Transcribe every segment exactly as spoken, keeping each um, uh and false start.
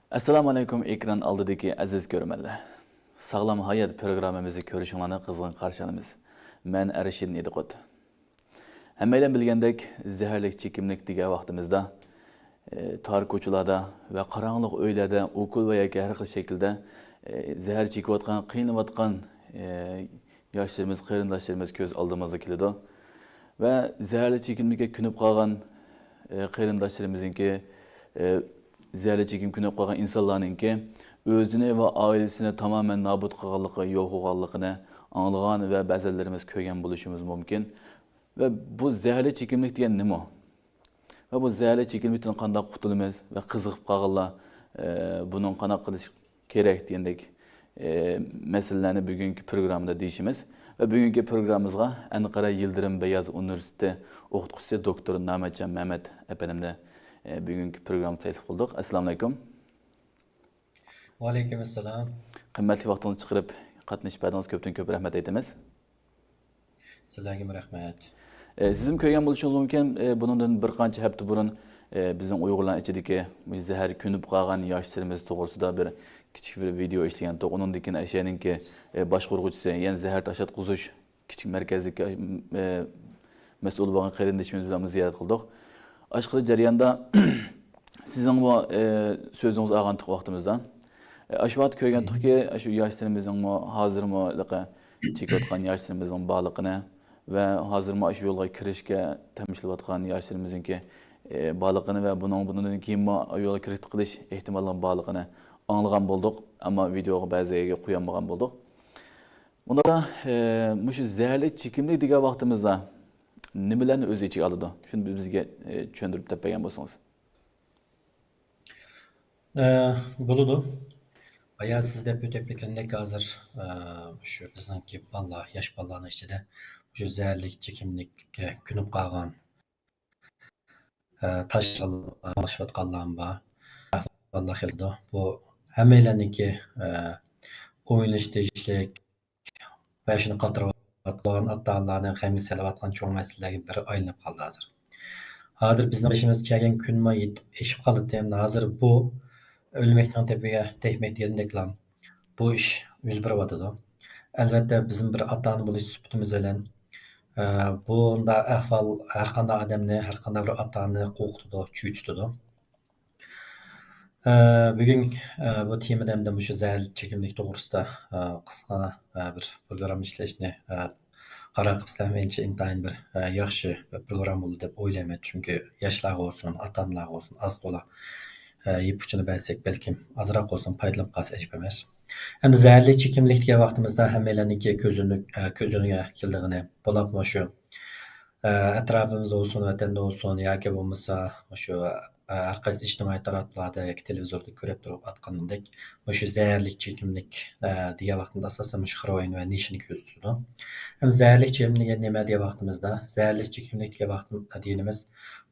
ئەسسالامۇ ئەلەيكۇم، ئېكران ئالدىدىكى ئەزىز كۆرۈرمەنلەر. ساغلام ھايات پروگراممىمىزنى كۆرۈشۈڭلارنى قىزغىن قارشى ئالىمىز. مەن ئەرشىن ئىدىقۇت. ھەممەيلەن بىلگەندەك، زەھەرلىك چېكىملىك دېگەن ۋاقتىمىزدا، ئى، تار كوچىلاردا ۋە قاراڭغۇلۇق ئۆيلەردە ئوكۇل ۋە ياكى ھەر خىل شەكىلدە، ئى، زەھەر چېكىۋاتقان، قىينىلىۋاتقان، ئى، ياشلىرىمىز، قېرىنداشلىرىمىز كۆز ئالدىمىزغا كېلىدۇ. ۋە زەھەرلىك چېكىملىككە كۆنۈپ قالغان، ئى، قېرىنداشلىرىمىزنىڭكى، ئى، زەھەرلىك چېكىم كۆنۈپ قالغان ئىنسانلارنىڭكى ئۆزىنى ۋە ئائىلىسىنى تامامەن نابۇت قىلغانلىقى، يوق قىلغانلىقىنى ئاڭلىغان ۋە بەزىلىرىمىز كۆرگەن بولۇشىمىز مۇمكىن. ۋە بۇ زەھەرلىك چېكىملىك دېگەن نېمە؟ ۋە بۇ زەھەرلىك چېكىملىكتىن قانداق قۇتۇلىمىز؟ ۋە قىزىقىپ قالغانلار، ئە، بۇنىڭ قانداق قىلىش كېرەك دېگەندەك، ئە، مەسىلىلەرنى بۈگۈنكى پروگراممىدا دېيىشىمىز. ۋە بۈگۈنكى پروگراممىمىزغا ئەنقەرە يىلدىرىم بەياز ئۇنىۋېرسىتېتى ئوقۇتقۇچىسى دوكتور نامەتجان مەمەت ئەپەندىمنى، ئە، بۈگۈنكى پروگراممىغا تەكلىپ قىلدۇق. ئەسسالامۇ ئەلەيكۇم. ۋەئەلەيكۇم ئەسسالام. قىممەتلىك ۋاقتىڭىزنى چىقىرىپ قاتنىشىپ بەردىڭىز، كۆپتىن كۆپ رەھمەت ئېيتىمىز. سىلەرگىمۇ رەھمەت. ئە، سىزمۇ كۆرگەن بولۇشىڭىز مۇمكىن، ئە، بۇنىڭدىن بىر قانچە ھەپتە بۇرۇن، ئە، بىزنىڭ ئۇيغۇرلارنىڭ ئىچىدىكى مۇشۇ زەھەر كۆنۈپ قالغان ياشلىرىمىز توغرىسىدا بىر كىچىك بىر ۋىدېئو ئىشلىگەنتۇق. ئۇنىڭدىن كېيىن ئەشەنىڭكى، ئە، باشقۇرغۇچىسى، يەنى زەھەر تاشلاتقۇزۇش كىچىك مەركەزدىكى، ئە، مەسئۇل بولغان قېرىندىشىمىز بىلەن زىيارەت قىلدۇق. ئاشۇ جەرياندا سىزنىڭمۇ، ئە، سۆزىڭىزنى ئالغانتۇق ۋاقتىمىزدا. ئە، ئاشۇ ۋاقىت كۆرگەنتۇقكى، ئاشۇ ياشلىرىمىزنىڭمۇ ھازىرمۇ ھېلىقى چېكىۋاتقان ياشلىرىمىزنىڭ بارلىقىنى ۋە ھازىرمۇ ئاشۇ يولغا كىرىشكە تەمشىلىۋاتقان ياشلىرىمىزنىڭكى، ئە، بارلىقىنى ۋە بۇنىڭ، بۇنىڭدىن كېيىنمۇ ئاشۇ يولغا كىرىپ قېلىش ئېھتىماللىقىنىڭ بارلىقىنى ئاڭلىغان بولدۇق. ئەمما ۋىدېئوغا بەزى يەرگە قويالمىغان بولدۇق. ئۇندا، ئە، مۇشۇ زەھەرلىك چېكىملىك دېگەن ۋاقتىمىزدا نېمىلەرنى ئۆز ئىچىگە ئالىدۇ؟ شۇنى بىزگە، ئە، چۈشەندۈرۈپ دەپ بەرگەن بولسىڭىز. ئە، بولىدۇ. بايا سىز دەپ ئۆتۈپ كەتكەندەك، ھازىر، ئە، شۇ بىزنىڭكى بالىلار، ياش بالىلارنىڭ ئىچىدە شۇ زەھەرلىك چېكىملىككە كۆنۈپ قالغان، ئە، تاشلىۋاتقانلارمۇ بار. ئەھۋاللار خېلى بۇ ھەممەيلەننىڭكى، ئە، ئويلىنىشى تېگىشلىك ۋە شۇنى قاتۇرۇۋاتقان ئاتا-ئانىلارنى غەمگە سېلىۋاتقان چوڭ مەسىلىلەرگە بىر ئايلىنىپ قالدى ھازىر. ھازىر بىزنىڭ بېشىمىزغا كەلگەن كۈنمۇ يېتىپ، ئېشىپ قالدى. ھازىر بۇ ئۆلمەكنىڭ تېپىگە تەگمەك دېگەندەكلا بۇ ئىش يۈز بېرىۋاتىدۇ. ئەلۋەتتە، بىزمۇ بىر ئاتا-ئانا بولۇش سۈپىتىمىز بىلەن، ئە، بۇنداق ئەھۋال ھەر قانداق ئادەمنى، ھەر قانداق بىر ئاتا-ئانىنى قورقۇتىدۇ، چۆچۈتىدۇ. ئە، بۈگۈن، ئە، بۇ تېمىدا ھەمدە مۇشۇ زەھەرلىك چېكىملىك توغرىسىدا، ئە، قىسقا، ئە، بىر پروگرامما ئىشلەشنى، ئە، قارار قىلىپ سىلەر مېنىڭچە ئىنتايىن بىر، ئە، ياخشى بىر پروگرامما بولدى دەپ ئويلايمەن. چۈنكى ياشلارغا بولسۇن، ئاتا-ئانىلارغا بولسۇن، ئاز تولا، ئە، يىپ ئۇچىنى بەرسەك، بەلكىم ئازراق بولسۇن پايدىلىنىپ قالسا ئەجەب ئەمەس. ئەمدى زەھەرلىك چېكىملىك دېگەن ۋاقتىمىزدا ھەممەيلەرنىڭكى كۆز ئۆڭۈ-، ئە، كۆز ئۆڭىگە كېلىدىغىنى بولۇپمۇ شۇ، ئە، ئەتراپىمىزدا بولسۇن، ۋەتەندە بولسۇن ياكى بولمىسا مۇشۇ، ئە، ھەر قايسى ئىجتىمائىي تاراتقۇلاردا ياكى تېلېۋىزوردا كۆرۈپ تۇرۇپ ئاتقىنىدەك، مۇشۇ زەھەرلىك چېكىملىك، ئە، دېگەن ۋاقتىمىزدا ئاساسەن مۇشۇ خېروئىن ۋە نىشىنى كۆرسىتىدۇ. ھەم زەھەرلىك چېكىملىك دېگەن نېمە دېگەن ۋاقتىمىزدا، زەھەرلىك چېكىملىك دېگەن ۋاقتىم-، دېگىنىمىز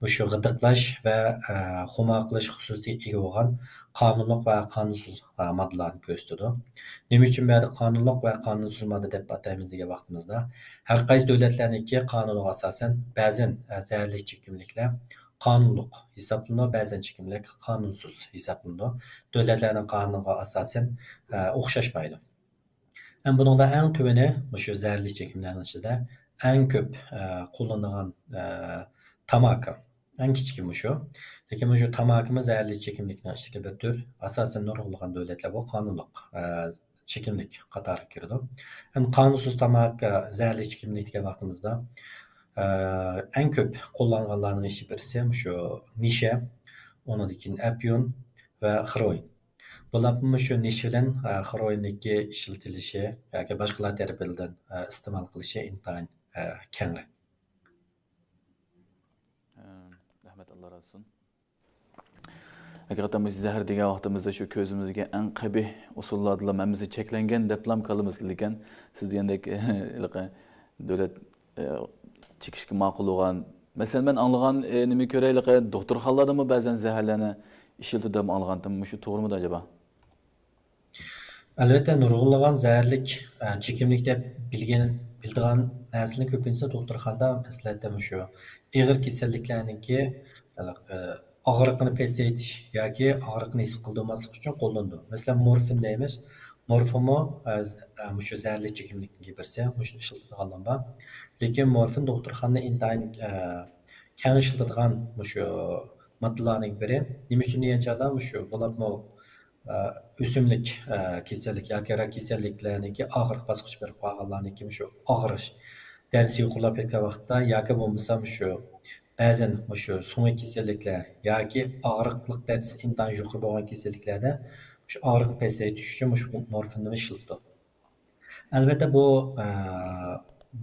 مۇشۇ غىدىقلاش ۋە، ئە، خۇمار قىلىش خۇسۇسىيىتىگە ئىگە بولغان قانۇنلۇق ۋە قانۇنسىز، ئە، ماددىلارنى كۆرسىتىدۇ. نېمە ئۈچۈن بۇ يەردە قانۇنلۇق ۋە قانۇنسىز ماددا دەپ ئاتايمىز دېگەن ۋاقتىمىزدا، ھەر قايسى دۆلەتلەرنىڭكى قانۇنىغا ئاساسەن بەزەن، ئە، زەھەرلىك چېكىملىكلەر قانۇنلۇق ھېسابلىنىدۇ، بەزەن چېكىملىك قانۇنسىز ھېسابلىنىدۇ. دۆلەتلەرنىڭ قانۇنىغا ئاساسەن، ئە، ئوخشاشمايدۇ. ھەم بۇنىڭدا ئەڭ تۆۋىنى مۇشۇ زەھەرلىك چېكىملەرنىڭ ئىچىدە ئەڭ كۆپ، ئە، قوللىنىدىغان، ئە، تاماكا. ئەڭ كىچىكى مۇشۇ. لېكىن مۇشۇ تاماكىمۇ زەھەرلىك چېكىملىكنىڭ ئىچىدىكى بىر تۈر، ئاساسەن نۇرغۇنلىغان دۆلەتلەر بۇ قانۇنلۇق، ئە، چېكىملىك قاتارىغا كىرىدۇ. ھەم قانۇنسىز تاماكا زەھەرلىك چېكىملىك دېگەن ۋاقتىمىزدا، ئە، ئەڭ كۆپ قوللانغانلارنىڭ ئىچى بىرسى مۇشۇ نىشە، ئۇنىڭدىن كېيىن ئەپيۇن ۋە خېروئىن. بۇلارمۇ شۇ نىشە بىلەن، ئە، خېروئىننىڭكى ئىشلىتىلىشى ياكى باشقىلار تەرىپىدىن، ئە، ئىستېمال قىلىشى ئىنتايىن، ئە، كەڭرى. ئە، رەھمەت، ئاللا رازى بولسۇن. ھەقىقەتەن مۇشۇ زەھەر دېگەن ۋاقتىمىزدا شۇ كۆزىمىزگە ئەڭ قەبىھ ئۇسۇللاردىلا ھەممىسى چەكلەنگەن دەپلا كاللىمىزغا كېلىدىكەن. سىز دېگەندەك، ھېلىقى دۆلەت، ئە، چېكىشكە ماقۇل بولغان. مەسىلەن، مەن ئاڭلىغان، ئە، نېمە كۆرەيلىقى، دوختۇرخانىلاردىمۇ بەزەن زەھەرلەرنى ئىشلىتىدۇ دەپ ئاڭلىغانتىم. مۇشۇ توغرىمىدۇ ئەجەبا؟ ئەلۋەتتە، نۇرغۇنلىغان زەھەرلىك، ئە، چېكىملىك دەپ بىلگەن، بىلىدىغان نەرسىلەرنىڭ كۆپىنچىسى دوختۇرخانىدا، مەسىلەن، مۇشۇ ئېغىر كېسەللىكلەرنىڭكى، ئە، ئاغرىقنى پەسەيتىش ياكى ئاغرىقنى ھېس قىلدۇرماسلىق ئۈچۈن قوللىنىدۇ. مەسىلەن، مورفىن دەيمىز. مورفىنمۇ، ئە، ز-، ئە، مۇشۇ زەھەرلىك چېكىملىكنىڭكى بىرسى، مۇشۇنى ئىشلىتىدىغانلار بار. لېكىن مورفىن دوختۇرخانىدا ئىنتايىن، ئە، كەڭ ئىشلىتىدىغان مۇشۇ ماددىلارنىڭ بىرى. نېمە ئۈچۈن دېگەن چاغدا مۇشۇ بولۇپمۇ، ئە، ئۆسۈملۈك، ئە، كېسەللىك ياكى راك كېسەللىكلەرنىڭكى ئاخىرقى باسقۇچ بېرىپ قالغانلارنىڭكى مۇشۇ ئاغرىش دەرىجىسى يۇقىرىلاپ كەتكەن ۋاقىتتا ياكى بولمىسا مۇشۇ بەزەن مۇشۇ سۆڭەك كېسەللىكلەر ياكى ئاغرىقلىق دەرىجىسى ئىنتايىن يۇقىرى بولغان كېسەللىكلەردە مۇشۇ ئاغرىقنى پەسەيتىش ئۈچۈن مۇشۇ مورفىننى ئىشلىتىدۇ. ئەلۋەتتە، بۇ، ئە،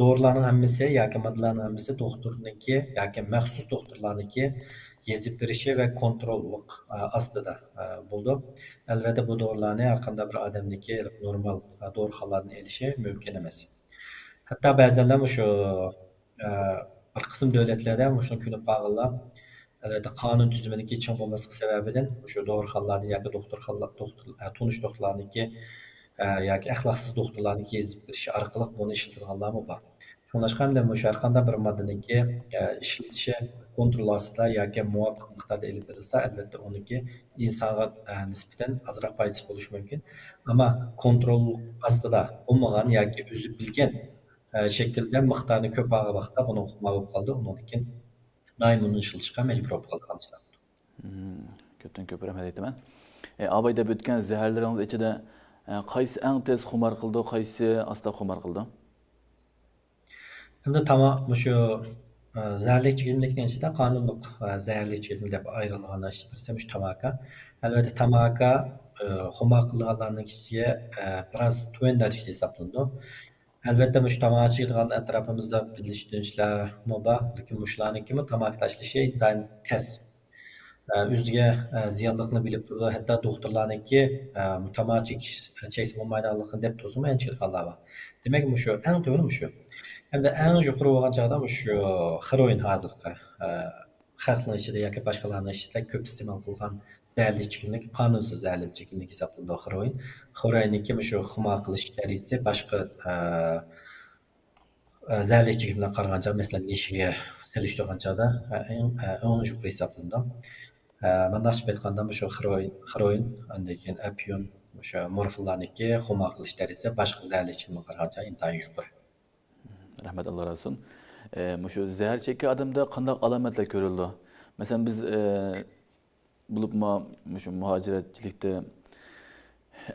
دورىلارنىڭ ھەممىسى ياكى ماددىلارنىڭ ھەممىسى دوختۇرنىڭكى ياكى مەخسۇس دوختۇرلارنىڭكى يېزىپ بېرىشى ۋە كونتروللۇق، ئە، ئاستىدا، ئە، بولىدۇ. ئەلۋەتتە، بۇ دورىلارنى ھەر قانداق بىر ئادەمنىڭكى نورمال، ئە، دورىخانىلاردىن ئېلىشى مۇمكىن ئەمەس. ھەتتا بەزەنلەر مۇشۇ، ئە، بىر قىسىم دۆلەتلەردە مۇشۇنى كۆنۈپ قالغانلار، ئەلۋەتتە، قانۇن تۈزۈمىنىڭكى چىڭ بولماسلىقى سەۋەبىدىن مۇشۇ دورىخانىلاردىن ياكى دوختۇرخانىلار، دوختۇر، ئە، تونۇش دوختۇرلارنىڭكى، ئە، ياكى ئەخلاقسىز دوختۇرلارنىڭكى يېزىپ بېرىشى ئارقىلىق بۇنى ئىشلىتىدىغانلارمۇ بار. شۇڭلاشقا ئەمدى مۇشۇ ھەر قانداق بىر ماددىنىڭكى، ئە، ئىشلىتىشى كونترول ئاستىدا ياكى مۇۋاپىق مىقداردا ئېلىپ بېرىلسا، ئەلۋەتتە، ئۇنىڭكى ئىنسانغا، ئە، نىسبەتەن ئازراق پايدىسى بولۇشى مۇمكىن. ئەمما كونترول ئاستىدا بولمىغان ياكى ئۆزى بىلگەن، ئە، شەكىلدە مىقدارنى كۆپ ئالغان ۋاقىتتا بۇنىڭ خۇمار بولۇپ قالىدۇ. ئۇنىڭدىن كېيىن دائىم ئۇنى ئىشلىتىشقا مەجبۇر بولۇپ قالىدىغان ئىشلار. مم، كۆپتىن كۆپ رەھمەت ئېيتىمەن. ئە، ئاباي دەپ ئۆتكەن زەھەرلىرىڭىز ئىچىدە، ئە، قايسى ئەڭ تېز خۇمار قىلىدۇ، قايسى ئاستا خۇمار قىلىدۇ؟ ئەمدى تاما-، مۇشۇ، ئە، زەھەرلىك چېكىملىكنىڭ ئىچىدە قانۇنلۇق، ئە، زەھەرلىك چېكىملىك دەپ ئايرىلغان بىرسى مۇشۇ تاماكا. ئەلۋەتتە، تاماكا، ئە، خۇمار قىلىدىغانلارنىڭ ئىچىگە، ئە، بىراز تۆۋەن دەرىجىدە ھېسابلىنىدۇ. ئەلۋەتتە، مۇشۇ تاماكا چېكىدىغان ئەتراپىمىزدا بىلىشتۈنچىلەرمۇ بار، لېكىن مۇشۇلارنىڭكىمۇ تاماكا تاشلىشى ئىنتايىن تەس. ئە، ئۆزىگە، ئە، زىيانلىقنى بىلىپ تۇرىدۇ، ھەتتا دوختۇرلارنىڭكى، ئە، تاماكا چېكىش، چەكسە بولمايدىغانلىقىنى دەپ تۇرسىمۇ، يەنە چېكىدىغانلار بار. دېمەك، مۇشۇ ئەڭ تۆۋىنى مۇشۇ. ئەمدى ئەڭ يۇقىرى بولغان چاغدا مۇشۇ خېروئىن ھازىرقى، ئە، خەلقنىڭ ئىچىدە ياكى باشقىلارنىڭ ئىچىدە كۆپ ئىستېمال قىلغان زەھەرلىك چېكىملىك، قانۇنسىز زەھەرلىك چېكىملىك ھېسابلىنىدۇ خېروئىن. خېروئىننىڭكى مۇشۇ خۇمار قىلىش دەرىجىسى باشقا، ئە، ئە، زەھەرلىك چېكىملىككە قارىغانچە، مەسىلەن، نېشىگە سېلىشتۇرغان چاغدا، ئە، ئەڭ، ئە، ئەڭ يۇقىرى ھېسابلىنىدۇ. ئە، مۇنداقچە ئېيتقاندا، مۇشۇ خېروئىن، خېروئىن، ئاندىن كېيىن ئەپيۇن، مۇشۇ مورفىنلارنىڭكى خۇمار قىلىش دەرىجىسى باشقا زەھەرلىك چېكىملىككە قارىغانچە ئىنتايىن يۇقىرى. رەھمەت، ئاللا رازى بولسۇن. ئە، مۇشۇ زەھەر چەككەن ئادەمدە قانداق ئالامەتلەر كۆرۈلىدۇ؟ مەسىلەن، بىز، ئە، بولۇپمۇ مۇشۇ مۇھاجىرەتچىلىكتە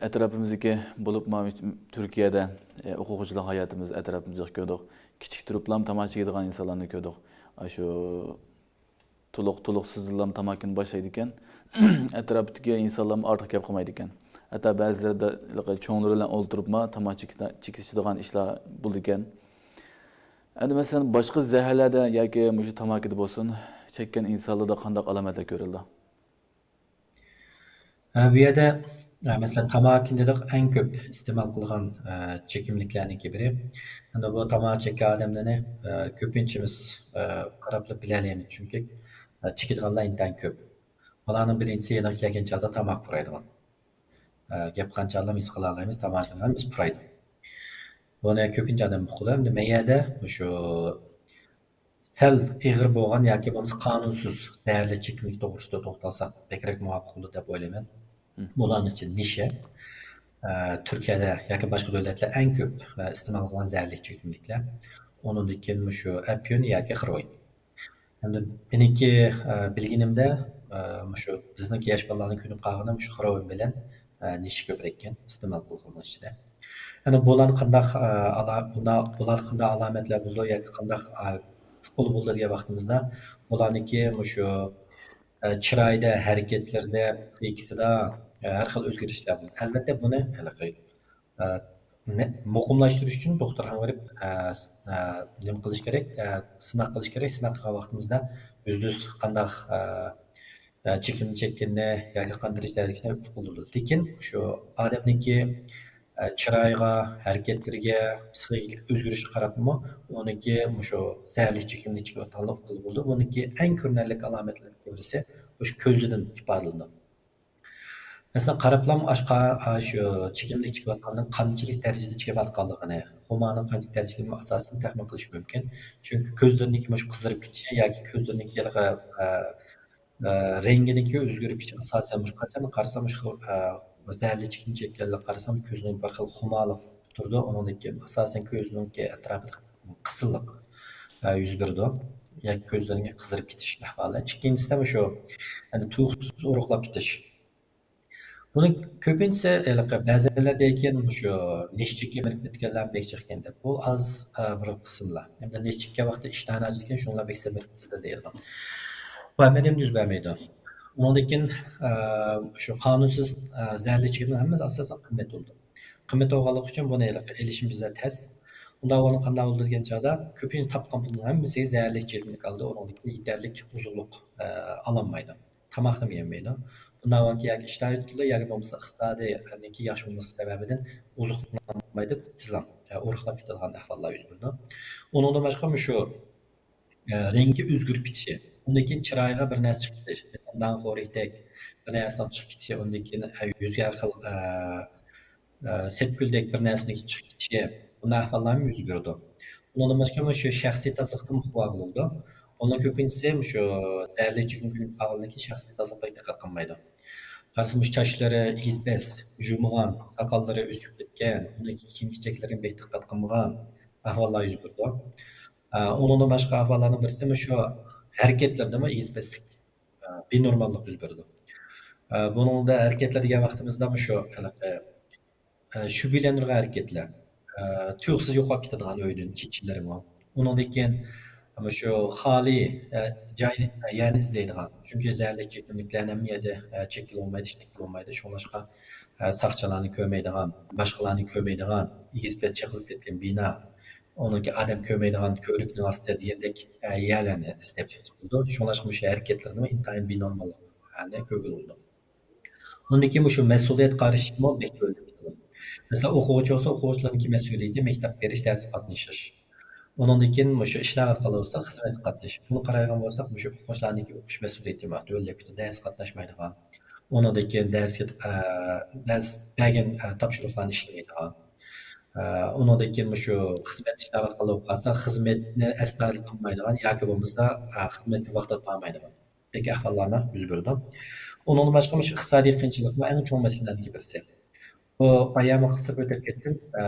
ئەتراپىمىزدىكى، بولۇپمۇ تۈركىيەدە، ئە، ئوقۇغۇچىلىق ھاياتىمىز ئەتراپىمىزدا كۆردۇق. كىچىك تۇرۇپلام تاماكا چېكىدىغان ئىنسانلارنى كۆردۇق. ئاشۇ تولۇق، تولۇقسىزلام تاماكىنى باشلايدىكەن. ئەتراپتىكى ئىنسانلارمۇ ئارتۇق گەپ قىلمايدىكەن. ھەتتا بەزىلىرىدە چوڭلىرى بىلەن ئولتۇرۇپمۇ تاماكا چېكىشىدىغان ئىشلار بولىدىكەن. ئەمدى مەسىلەن، باشقا زەھەرلەردە ياكى مۇشۇ تاماكىدا بولسۇن، چەككەن ئىنسانلاردا قانداق ئالامەتلەر كۆرۈلىدۇ؟ ھە، بۇ يەردە، ھە، مەسىلەن، تاماكىنى دېدۇق، ئەڭ كۆپ ئىستېمال قىلغان، ھە، چېكىملىكلەرنىڭكى بىرى. ئەمدى بۇ تاماكا چەككەن ئادەملەرنى، ھە، كۆپىنچىمىز، ھە، قاراپلا بىلەلەيمىز، چۈنكى، ھە، چېكىدىغانلار ئىنتايىن كۆپ. بۇلارنىڭ بىرىنچىسى يېنىغا كەلگەن چاغدا تاماكا پۇرايدىغان. ئە، گەپ قىلغان چاغدا ھېس قىلالايمىز، تاماكا چېكىدىغان بىز پۇرايدۇ. بۇنى كۆپىنچە ئادەم ئۇقىدۇ. ئەمدى مەيەدە مۇشۇ سەل ئېغىر بولغان ياكى بولمىسا قانۇنسىز زەھەرلىك چېكىملىك توغرىسىدا توختالساق بەكرەك مۇۋاپىق بولىدۇ دەپ ئويلايمەن. مم. بۇلارنىڭ ئىچىدە نېشە، ئە، تۈركىيەدە ياكى باشقا دۆلەتلەر ئەڭ كۆپ، ئە، ئىستېمال قىلغان زەھەرلىك چېكىملىكلەر. ئۇنىڭدىن كېيىن مۇشۇ ئەپيۈن ياكى خېروئىن. ئەمدى مېنىڭكى، ئە، بىلگىنىمدە، ئە، مۇشۇ بىزنىڭكى ياش بالىلارنىڭ كۆنۈپ قالغىنى مۇشۇ خېروئىن بىلەن، ئە، نېشە كۆپرەك ئىكەن ئىستېمال قىلغانلار ئىچىدە. يەنە بۇلارنى قانداق، ئە، ئالا-، بۇلار، بۇلاردا قانداق ئالامەتلەر بولىدۇ ياكى قانداق، ئە، ئۇقۇل بولىدۇ دېگەن ۋاقتىمىزدا، بۇلارنىڭكى مۇشۇ، ئە، چىرايىدا، ھەرىكەتلىرىدە، پسىخىكىسىدا، ئە، ھەر خىل ئۆزگىرىشلەر بولىدۇ. ئەلۋەتتە، بۇنى ھېلىقى ئە، نە-، مۇقىملاشتۇرۇش ئۈچۈن دوختۇرخانىغا بېرىپ، ئە، س-، ئە، نېمە قىلىش كېرەك؟ ئە، سىناق قىلىش كېرەك. سىناق قىلغان ۋاقتىمىزدا يۈزدە يۈز قانداق، ئە، ئە، چېكىمنى چەككىنىنى ياكى قان دەرىجىسى ئۇقۇلىدۇ. لېكىن شۇ ئادەمنىڭكى، ئە، چىرايىغا، ھەرىكەتلىرىگە، پسىخىكىلىق ئۆزگىرىشىگە قاراپمۇ ئۇنىڭكى مۇشۇ زەھەرلىك چېكىمنى چېكىۋاتقانلىقى ئۇققىلى بولىدۇ. بۇنىڭكى ئەڭ كۆرۈنەرلىك ئالامەتلىرىدىن بىرسى مۇشۇ كۆزىدىن ئىپادىلىنىدۇ. مەسىلەن، قاراپلام ئاشقا-، ئاشۇ چېكىملىك چېكىۋاتقاننىڭ قانچىلىك دەرىجىدە چېكىۋاتقانلىقىنى، خۇمارنىڭ قانچە دەرىجىلىكىنى ئاساسەن تەخمىن قىلىش مۇمكىن. چۈنكى كۆزلىرىنىڭكى مۇشۇ قىزىرىپ كېتىشى ياكى كۆزلىرىنىڭكى ھېلىقى، ئە، ئە، رەڭگىنىڭكى ئۆزگىرىپ كېتىش ئاساسەن مۇشۇ قاچان قارىسام، مۇشۇ خىل، ئە، زەھەرلىك چېكىمنى چەككەندە قارىسام، كۆزنىڭ بىر خىل خۇمارلىق تۇرىدۇ. ئۇنىڭدىن كېيىن ئاساسەن كۆزنىڭكى ئەتراپىدا قىزىللىق، ئە، يۈز بېرىدۇ. ياكى كۆزلىرىنىڭ قىزىرىپ كېتىش ئەھۋالى. ئىككىنچىسى مۇشۇ، يەنى تۇيۇقسىز ئورۇقلاپ كېتىش. بۇنىڭ كۆپىنچىسى ھېلىقى بەزىلەردىكىن مۇشۇ نېشىچىككە بېرىپ كەتكەنلەر بەك جىقكەن دەپ. بۇ ئاز، ئە، بىر قىسىملار. ھەمدە نېشىچىككە ۋاقتى ئىشتىھانى ئاچىدىكەن، شۇنىڭلار بەك سەۋەب دەيدىغان. بۇ ھەممىدىن يۈز بەرمەيدۇ. ئۇنىڭدىن كېيىن، ئە، شۇ قانۇنسىز، ئە، زەھەرلىك چېكىمنىڭ ھەممىسى ئاساسەن قىممەت بولىدۇ. قىممەت بولغانلىقى ئۈچۈن بۇنى ھېلىقى ئېلىشىمىز تەس. ئۇنداق بولغاندا قانداق بولىدۇ دېگەن چاغدا، كۆپىنچە تاپقان پۇلنىڭ ھەممىسى زەھەرلىك چېكىملىك ئالىدۇ، ئۇنىڭدىن كېيىن يېتەرلىك ئوزۇقلۇق، ئە، ئالالمايدۇ. تاماقنىمۇ يېمەيدۇ. بۇنداق بولغاندا ياكى ئىشتىھا يوقىتىدۇ، ياكى بولمىسا ئىقتىسادىي ئەننىكى ياخشى بولماسلىق سەۋەبىدىن ئوزۇقلانمايدۇ، تېزلا، ئە، ئورۇقلاپ كېتىدىغان ئەھۋاللار يۈز بېرىدۇ. ئۇنىڭدىن باشقا مۇشۇ، ئە، رەڭگى ئۆزگىرىپ كېتىشى، ئۇندىن كېيىن چىرايىغا بىر نەرسە چىقىپ كېتىش، مىسالدا، داڭخورۇكتەك بىر نەرسىنىڭ چىقىپ كېتىشى، ئۇندىن كېيىن، ئە، يۈزگە ھەر خىل، ئە، ئە، سەپكۈلدەك بىر نەرسىنىڭ چىقىپ كېتىشى، بۇنداق ئەھۋاللارمۇ يۈز بېرىدۇ. ئۇنىڭدىن باشقا مۇشۇ شەخسىي تازىلىقتىن ئۇقۇپ ئالغىلى بولىدۇ. ئۇنىڭ كۆپىنچىسى مۇشۇ زەھەرلىك چېكىمگە كۆنۈپ قالغاندىن كېيىن شەخسىي تازىلىققا دىققەت قىلمايدۇ. قارىسا مۇشۇ چاچلىرى ئېگىز-پەس، يۇمۇغان، ساقاللىرى ئۆسۈپ كەتكەن، ئۇنىڭ كىيىم-كېچەكلىرىگە بەك دىققەت قىلمىغان ئەھۋاللار يۈز بېرىدۇ. ئە، ئۇنىڭدىن باشقا ئەھۋاللارنىڭ بىرسى مۇشۇ ھەرىكەتلىرىدىمۇ ئېگىز-پەسلىك، ئە، بىنورماللىق يۈز بېرىدۇ. ئە، بۇنىڭدا ھەرىكەتلەر دېگەن ۋاقتىمىزدا مۇشۇ ھېلىقى ئە، شۈبھىلەندۈرگەن ھەرىكەتلەر. ئە، تۇيۇقسىز يوقاپ كېتىدىغان ئۆيدىن كېچىلىرىمۇ. ئۇنىڭدىن كېيىن مۇشۇ خالىي، ئە، جاي، ئە، يەرنى ئىزدەيدىغان. چۈنكى زەھەرلىك چېكىملىكلەرنى ھەممە يەردە، ئە، چەككىلى بولمايدۇ، ئىشلەتكىلى بولمايدۇ. شۇڭلاشقا، ئە، ساقچىلارنى كۆرمەيدىغان، باشقىلارنى كۆرمەيدىغان، ئېگىز-پەس چېقىلىپ كەتكەن بىنا، ئۇنىڭكى ئادەم كۆرمەيدىغان كۆۋرۈكنىڭ ئاستى دېگەندەك، ئە، يەرلەرنى ئىزدەپ بولىدۇ. شۇڭلاشقا مۇشۇ ھەرىكەتلىرىنىمۇ ئىنتايىن بىنورماللىقنى كۆرگىلى بولىدۇ. ئۇندىن كېيىن مۇشۇ مەسئۇلىيەت قارىشىمۇ بەك ئۆرلەپ كېتىدۇ. مەسىلەن، ئوقۇغۇچى بولسا، ئوقۇغۇچىلارنىڭكى مەسئۇلىيىتى مەكتەپكە بېرىش، دەرسكە قاتنىشىش. ئۇنىڭدىن كېيىن مۇشۇ ئىشلار ئارقىلىق بولسا خىزمەتكە قاتنىشىش. بۇنى قارايدىغان بولساق، مۇشۇ ئوقۇغۇچىلارنىڭكى ئوقۇش مەسئۇلىيىتى ئۆرلەپ كېتىدۇ، دەرسكە قاتناشمايدىغان. ئۇنىڭدىن كېيىن دەرسكە، ئە، دەرس بەرگەن، ئە، تاپشۇرۇقلارنى ئىشلىمەيدىغان. ئە، ئۇنىڭدىن كېيىن مۇشۇ خىزمەت ئىشلار ئارقىلىق بولۇپ قالسا، خىزمەتنى ئەستايىدىل قىلمايدىغان ياكى بولمىسا، ئە، خىزمەتكە ۋاقتىدا بارمايدىغان. دەك ئەھۋاللارمۇ يۈز بېرىدۇ. ئۇنىڭدىن باشقا مۇشۇ ئىقتىسادىي قىيىنچىلىقمۇ ئەڭ چوڭ مەسىلىلەرنىڭكى بىرسى. بۇ بايامۇ قىستۇرۇپ ئۆتۈپ كەتتىم. ئە،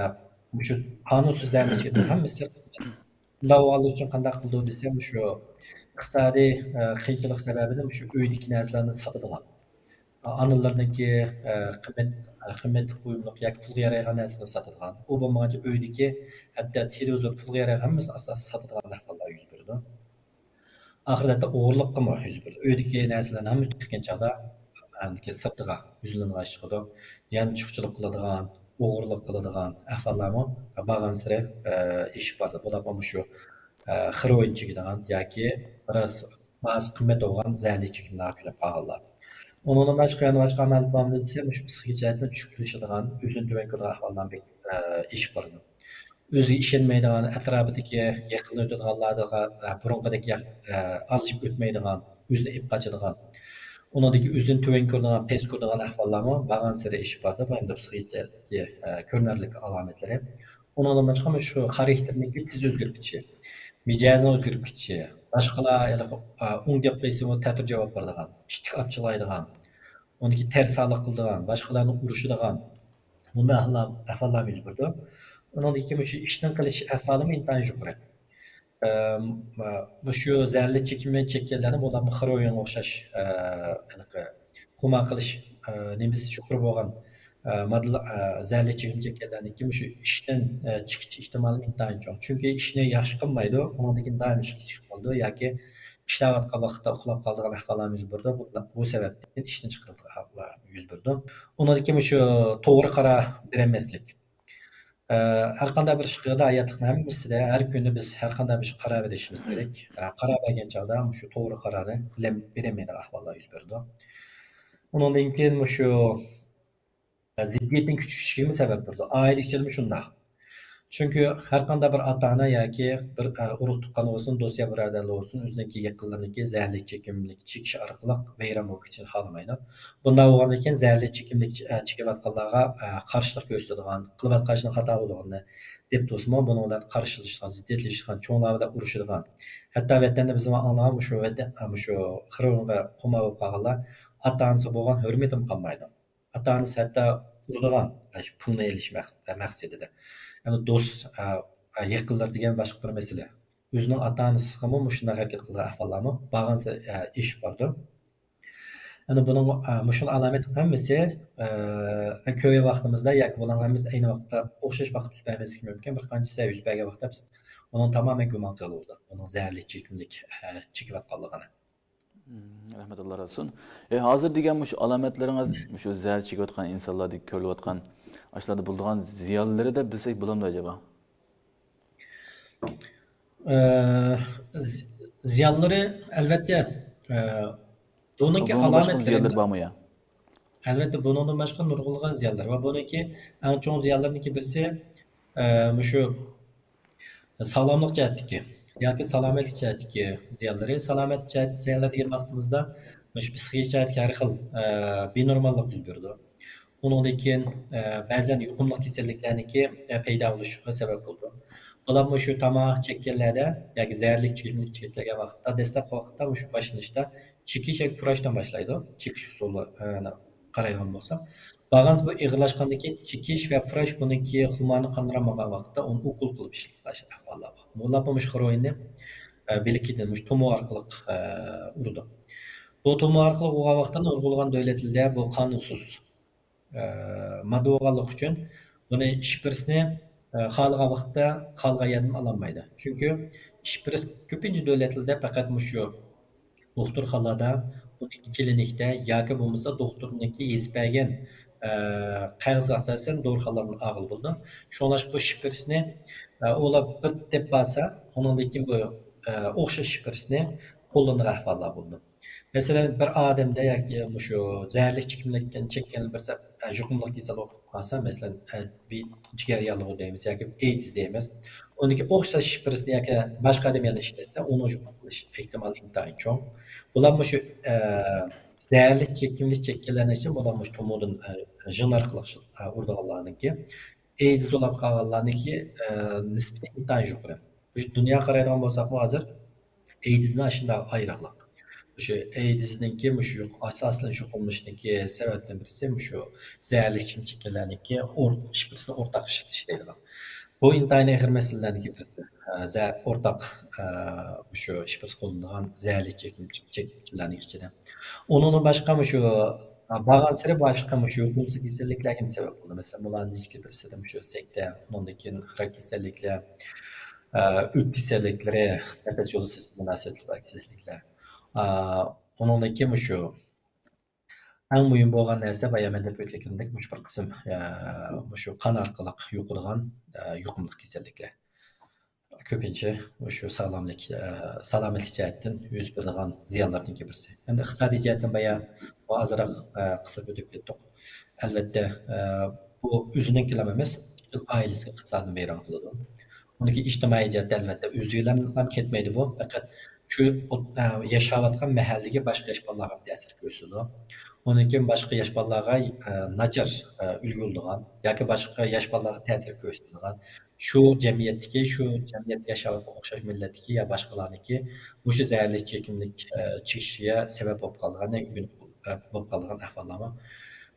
مۇشۇ قانۇنسىز زەھەرلىك چېكىمنىڭ ھەممىسى بۇنداق بولغانلىقى ئۈچۈن قانداق قىلىدۇ دېسەم، مۇشۇ ئىقتىسادىي، ئە، قىيىنچىلىق سەۋەبىدىن مۇشۇ ئۆيدىكى نەرسىلەرنى ساتىدىغان. ئانىلىرىنىڭكى، ئە، قىممەت، ئە، قىممەتلىك بۇيۇملۇق ياكى پۇلغا يارايدىغان نەرسىلەرنى ساتىدىغان. ئۇ بولمىغانچە ئۆيدىكى ھەتتا تېلېۋىزور، پۇلغا يارايدىغان ھەممىسى ئاساسىي ساتىدىغان ئەھۋاللار يۈز بېرىدۇ. ئاخىرەتتە ئوغرىلىققىمۇ يۈز بېرىدۇ. ئۆيدىكى نەرسىلەرنى ھەممىسى پۈتكەن چاغدا، ئاندىكى سىرتىغا يۈزلىنىدىغان ئىش چىقىدۇ. يانچۇقچىلىق قىلىدىغان، ئوغرىلىق قىلىدىغان ئەھۋاللارمۇ بارغانسېرى، ئە، ئېشىپ بارىدۇ. بولۇپمۇ مۇشۇ، ئە، خېروئىن چېكىدىغان ياكى بىراز باھاسى قىممەت بولغان زەھەرلىك چېكىملەرگە كۆنۈپ قالغانلار. ئۇنىڭدىن باشقا يەنە باشقا ئامال بارمۇ دېسە، مۇشۇ پسىخىك جەھەتتىن چۈشكۈنلىشىدىغان، ئۆزىنى تۆۋەن كۆرىدىغان ئەھۋاللار بەك، ئە، ئېشىپ بارىدۇ. ئۆزىگە ئىشەنمەيدىغان، ئەتراپىدىكى يېقىنلىرى ئۆتىدىغانلارغا، ئە، بۇرۇنقىدەك يا-، ئە، ئارىلىشىپ ئۆتمەيدىغان، ئۆزىنى ئېلىپ قاچىدىغان، ئۇنىڭدىكى ئۆزىنى تۆۋەن كۆرىدىغان، پەس كۆرىدىغان ئەھۋاللارمۇ بارغانسېرى ئېشىپ بارىدۇ. بۇ ئەمدى پسىخىكىدىكى، ئە، كۆرۈنەرلىك ئالامەتلىرى. ئۇنىڭدىن باشقا شۇ خاراكتېرنىڭكى تېز ئۆزگىرىپ كېتىشى، مىجەزىنىڭ ئۆزگىرىپ كېتىشى، باشقىلار ھېلىقى، ئە، ئوڭ گەپ قىلسىمۇ تەتۈر جاۋاب بېرىدىغان، ئىتتىك ئاچچىقلايدىغان، ئۇنىڭكى تەرسالىق قىلىدىغان، باشقىلارنى ئۇرۇشىدىغان، بۇنداق ئەھۋاللار، ئەھۋاللارمۇ يۈز بېرىدۇ. ئۇنىڭدىن كېيىن مۇشۇ ئىشتىن قېلىش ئەھۋالىمۇ ئىنتايىن يۇقىرى. ئەم، مۇشۇ زەھەرلىك چېكىمنى چەككەنلەرنى بۇلارمۇ خېروئىنغا ئوخشاش، ئە، ھېلىقى خۇمار قىلىش، ئە، نېمىسى يۇقىرى بولغان، ئە، ماددىلار، ئە، زەھەرلىك چېكىم چەككەنلەرنىڭكى مۇشۇ ئىشتىن، ئە، چىقىش ئېھتىمالى ئىنتايىن چوڭ. چۈنكى ئىشنى ياخشى قىلمايدۇ، ئۇنىڭدىن كېيىن دائىم ئىشقا چىقىپ قالىدۇ ياكى ئىشلەۋاتقان ۋاقىتتا ئۇخلاپ قالىدىغان ئەھۋاللار يۈز بېرىدۇ. بۇ، بۇ سەۋەبتىن ئىشتىن چىقىرىلغان ئەھۋاللار يۈز بېرىدۇ. ئۇنىڭدىن كېيىن مۇشۇ توغرا قارار بېرەلمەسلىك. ئە، ھەر قانداق بىر ئىش قىلغاندا ھاياتلىقنىڭ ھەممىسىدە ھەر كۈنى بىز ھەر قانداق بىر ئىشقا قارار بېرىشىمىز كېرەك. ئە، قارار بەرگەن چاغدا مۇشۇ توغرا قارارنى بىلەم-، بېرەلمەيدىغان ئەھۋاللار يۈز بېرىدۇ. ئۇنىڭدىن كېيىن مۇشۇ، ئە، زىددىيەتنىڭ كۈچىيىشىگىمۇ سەۋەب بولىدۇ. ئائىلە ئىچىدىمۇ شۇنداق. چۈنكى ھەرقانداق بىر ئاتا-ئانا ياكى بىر، ئە، ئۇرۇق-تۇغقان بولسۇن، دوست يا بۇرادەرلەر بولسۇن، ئۆزىنىڭكى يېقىنلىرىنىڭكى زەھەرلىك چېكىملىك چېكىش ئارقىلىق ۋەيران بولۇپ كېتىشىنى خالىمايدۇ. بۇنداق بولغاندىن كېيىن زەھەرلىك چېكىملىك چ-، ئە، چېكىۋاتقانلارغا، ئە، قارشىلىق كۆرسىتىدىغان، قىلىۋاتقان ئىشىنىڭ خاتا بولغىنىنى دەپ تۇرسىمۇ، بۇنىڭ بىلەن قارشىلىشىدىغان، زىددىيەتلىشىدىغان، چوڭلار بىلەن ئۇرۇشىدىغان، ھەتتا ۋەتەندە بىز ئاڭلىغان مۇشۇ ۋەتەن، مۇشۇ خىروئىنغا قۇمار بولۇپ قالغانلار ئاتا-ئانىسىغا بولغان ھۆرمىتىمۇ قالمايدۇ. ئاتا-ئانىسى ھەتتا ئۇرىدىغان، ئاشۇ پۇلنى ئېلىش مەق-، مەقسىتىدە. ئەمدى دوست، ئە، ئە، يېقىنلىرى دېگەن باشقا بىر مەسىلە. ئۆزىنىڭ ئاتا-ئانىسىغىمۇ مۇشۇنداق ھەرىكەت قىلغان ئەھۋاللارمۇ بارغانسېرى، ئە، ئېشىپ بارىدۇ. ئەمدى بۇنىڭ، ئە، مۇشۇنىڭ ئالامىتى ھەممىسى، ئە، كۆرگەن ۋاقتىمىزدا ياكى بۇلارنىڭ ھەممىسى ئەينى ۋاقىتتا ئوخشاش ۋاقىت يۈز بەرمەسلىكى مۇمكىن. بىر قانچە سەۋەب يۈز بەرگەن ۋاقىتتا بىز ئۇنىڭ تامامەن گۇمان قىلىۋالىدۇ. ئۇنىڭ زەھەرلىك چېكىملىك، ئە، چېكىۋاتقانلىقىنى. مم، رەھمەت، ئاللا رازى بولسۇن. ئى، ھازىر دېگەن مۇشۇ ئالامەتلىرىڭىز، مۇشۇ زەھەر چېكىۋاتقان ئىنسانلاردا كۆرۈلۈۋاتقان، ئاشۇلاردا بولىدىغان زىيانلىرى دەپ بىلسەك بولامدۇ ئەجەبا؟ ئى، زى-، زىيانلىرى، ئەلۋەتتە، ئى، بۇنىڭكى بۇنىڭدىن باشقا ئالامەتلىرى زىيانلىرى بارمۇ يا؟ ئەلۋەتتە، بۇنىڭدىن باشقا نۇرغۇنلىغان زىيانلىرى بار. بۇنىڭكى ئەڭ چوڭ زىيانلىرىنىڭكى بىرسى، ئى، مۇشۇ ساغلاملىق جەھەتتىكى ياكى سالامەتلىك جەھەتتىكى زىيانلىرى، سالامەتلىك جەھەتتىكى زىيانلار دېگەن ۋاقتىمىزدا، مۇشۇ پسىخىك جەھەتتىكى ھەر خىل، ئە، بىنورماللىق يۈز بېرىدۇ. ئۇنىڭدىن كېيىن، ئە، بەزەن يۇقۇملۇق كېسەللىكلەرنىڭكى، ئە، پەيدا بولۇشىغا سەۋەب بولىدۇ. بولۇپمۇ شۇ تاماكا چەككەنلەردە ياكى زەھەرلىك چېكىملىك چېكىپ كەلگەن ۋاقىتتا، دەسلەپكى ۋاقىتتا مۇشۇ باشلىنىشتا چېكىش ياكى پۇراشتىن باشلايدۇ. چېكىش ئۇسۇلى، ئە، قارايدىغان بولساق، بارغانسېرى بۇ ئېغىرلاشقاندىن كېيىن، چېكىش ۋە پۇراش بۇنىڭكى خۇمارنى قاندۇرالمىغان ۋاقىتتا ئۇنى ئوكۇل قىلىپ ئىشلىتىش ئەھۋاللار بار. بۇلار مۇشۇ خىروئىننى، ئە، بىلىكىدىن، مۇشۇ تومۇر ئارقىلىق، ئە، ئۇرىدۇ. بۇ تومۇر ئارقىلىق ئۇرغان ۋاقىتتا نۇرغۇنلىغان دۆلەتلەردە بۇ قانۇنسىز، ئە، ماددا بولغانلىقى ئۈچۈن بۇنى شپرىسنى، ئە، خالىغان ۋاقىتتا خالىغان يەردىن ئالالمايدۇ. چۈنكى شپرىس كۆپىنچە دۆلەتلەردە پەقەت مۇشۇ دوختۇرخانىلاردا ئۇنى كلىنىكتە ياكى بولمىسا دوختۇرنىڭكى يېزىپ بەرگەن، ئە، قەغىزىگە ئاساسەن دورىخانىلاردىن ئالغىلى بولىدۇ. شۇڭلاشقا بۇ شپرىسنى، ئە، ئۇلار بىر دەپ بارسا، ئۇنىڭدىن كېيىن بۇ، ئە، ئوخشاش شپرىسنى قوللىنىدىغان ئەھۋاللار بولىدۇ. مەسىلەن، بىر ئادەمدە ياكى مۇشۇ زەھەرلىك چېكىملىكتىن چەككەن بىرسى، ئە، يۇقۇملۇق كېسەل بولۇپ قالسا، مەسىلەن، ئە، بى-، جىگەر ياللۇغى دەيمىز ياكى ئېيدز دەيمىز. ئۇنىڭكى ئوخشاش شپرىسنى ياكى باشقا ئادەم يەنە ئىشلەتسە، ئۇنىڭ يۇقۇم قىلىش ئېھتىمالى ئىنتايىن چوڭ. بۇلار مۇشۇ، ئە، زەھەرلىك چېكىملىك چەككەنلەرنىڭ ئىچىدە بۇلار مۇشۇ تومۇردىن، ئە، ژىن ئارقىلىق، ئە، ئۇرىدىغانلارنىڭكى، ئېيدز بولۇپ قالغانلارنىڭكى، ئە، نىسبىتى ئىنتايىن يۇقىرى. مۇشۇ دۇنياغا قارايدىغان بولساقمۇ ھازىر ئېيدزنى ئاشۇنداق ئايرىقلىق. مۇشۇ ئېيدزنىڭكى مۇشۇ يۇق-، ئاساسەن يۇقۇملىنىشنىڭكى سەۋەبلىرىدىن بىرسى مۇشۇ زەھەرلىك ئىچىملىك چېكىلەرنىڭكى ئور-، ئىچكىرىسىنى ئورتاق ئىشلىتىش دەيدىغان. بۇ ئىنتايىن ئېغىر مەسىلىلەرنىڭكى بىرسى. ئە، زە-، ئورتاق، ئە، مۇشۇ ئىچكىرىسى قوللىنىدىغان زەھەرلىك چېكىم-، چېكىملىكلەرنىڭ ئىچىدە. ئۇنىڭدىن باشقا مۇشۇ، ئە، بارغانسېرى باشقا مۇشۇ يۇقۇمسىز كېسەللىكلەرگىمۇ سەۋەب بولىدۇ. مەسىلەن، بۇلارنىڭ ئىچىدە بىرسىدە مۇشۇ سەكتە، ئۇنىڭدىن كېيىن راك كېسەللىكلەر، ئە، ئۆپكە كېسەللىكلىرى، نەپەس يولى سىستېما مۇناسىۋەتلىك كېسەللىكلەر. ئە، ئۇنىڭدىن كېيىن مۇشۇ ئەڭ مۇھىم بولغان نەرسە، بايا مەن دەپ ئۆتكەندەك، مۇشۇ بىر قىسىم، ئە، مۇشۇ قان ئارقىلىق يۇقىدىغان، ئە، يۇقۇملۇق كېسەللىكلەر. كۆپىنچە مۇشۇ ساغلاملىق، ئە، سالامەتلىك جەھەتتىن يۈز بېرىدىغان زىيانلاردىن بىرسى. ئەمدى ئىقتىسادىي جەھەتتىن بايا بۇ ئازراق، ئە، قىسىپ ئۆتۈپ كەتتۇق. ئەلۋەتتە، ئە، بۇ ئۆزىنىڭكىلا ئەمەس، پۈتۈن ئائىلىسىگە ئىقتىسادنى ۋەيران قىلىدۇ. ئۇنىڭكى ئىجتىمائىي جەھەتتە ئەلۋەتتە ئۆزىگىلا كەتمەيدۇ بۇ. پەقەت شۇ ئوت-، ئە، ياشاۋاتقان مەھەللىگە، باشقا ياش بالىلارغا تەسىر كۆرسىتىدۇ. ئۇنىڭدىن كېيىن باشقا ياش بالىلارغا، ئە، ناچار، ئە، ئۈلگە بولىدىغان ياكى باشقا ياش بالىلارغا تەسىر كۆرسىتىدىغان، شۇ جەمئىيەتتىكى، شۇ جەمئىيەتتە ياشاۋاتقان ئوخشاش مىللەتتىكى يا باشقىلارنىڭكى مۇشۇ زەھەرلىك چېكىملىك، ئە، چېكىشىگە سەۋەب بولۇپ قالىدىغان، ئە، ئۆگىنىپ، ئە، بولۇپ قالىدىغان ئەھۋاللارمۇ،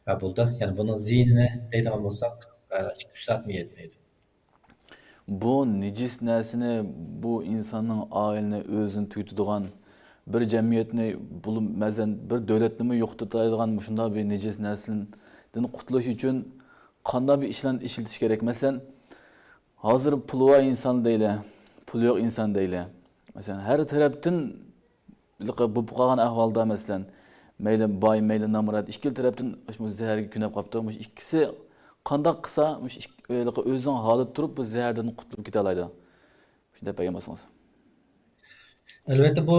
ئە، بولىدۇ. يەنى بۇنىڭ زىيىنىنى دەيدىغان بولساق، ئە، ئىككى، ئۈچ سائەتمۇ يەتمەيدۇ. بۇ نىجىس نەرسىنى، بۇ ئىنساننىڭ ئائىلىنى، ئۆزىنى تۈگىتىدىغان، بىر جەمئىيەتنى، بۇ، مەسىلەن، بىر دۆلەتنىمۇ يوقىتىۋېتىدىغان مۇشۇنداق بىر نىجىس نەرسىدىن قۇتۇلۇش ئۈچۈن قانداق بىر ئىشلارنى ئىشلىتىش كېرەك؟ مەسىلەن، ھازىر پۇلى بار ئىنسان دەيلى، پۇلى يوق ئىنسان دەيلى. مەسىلەن، ھەر تەرەپتىن ھېلىقى بولۇپ قالغان ئەھۋالدا، مەسىلەن، مەيلى باي، مەيلى نامرات، ئىككىلا تەرەپتىن مۇشۇ زەھەرگە كۆنۈپ قاپتۇ. مۇشۇ ئىككىسى قانداق قىلسا، مۇشۇ ئىك-، ھېلىقى ئۆزىنىڭ ھالىتى تۇرۇپ بۇ زەھەردىن قۇتۇلۇپ كېتەلايدۇ؟ شۇنى دەپ بەرگەن بولسىڭىز. ئەلۋەتتە، بۇ،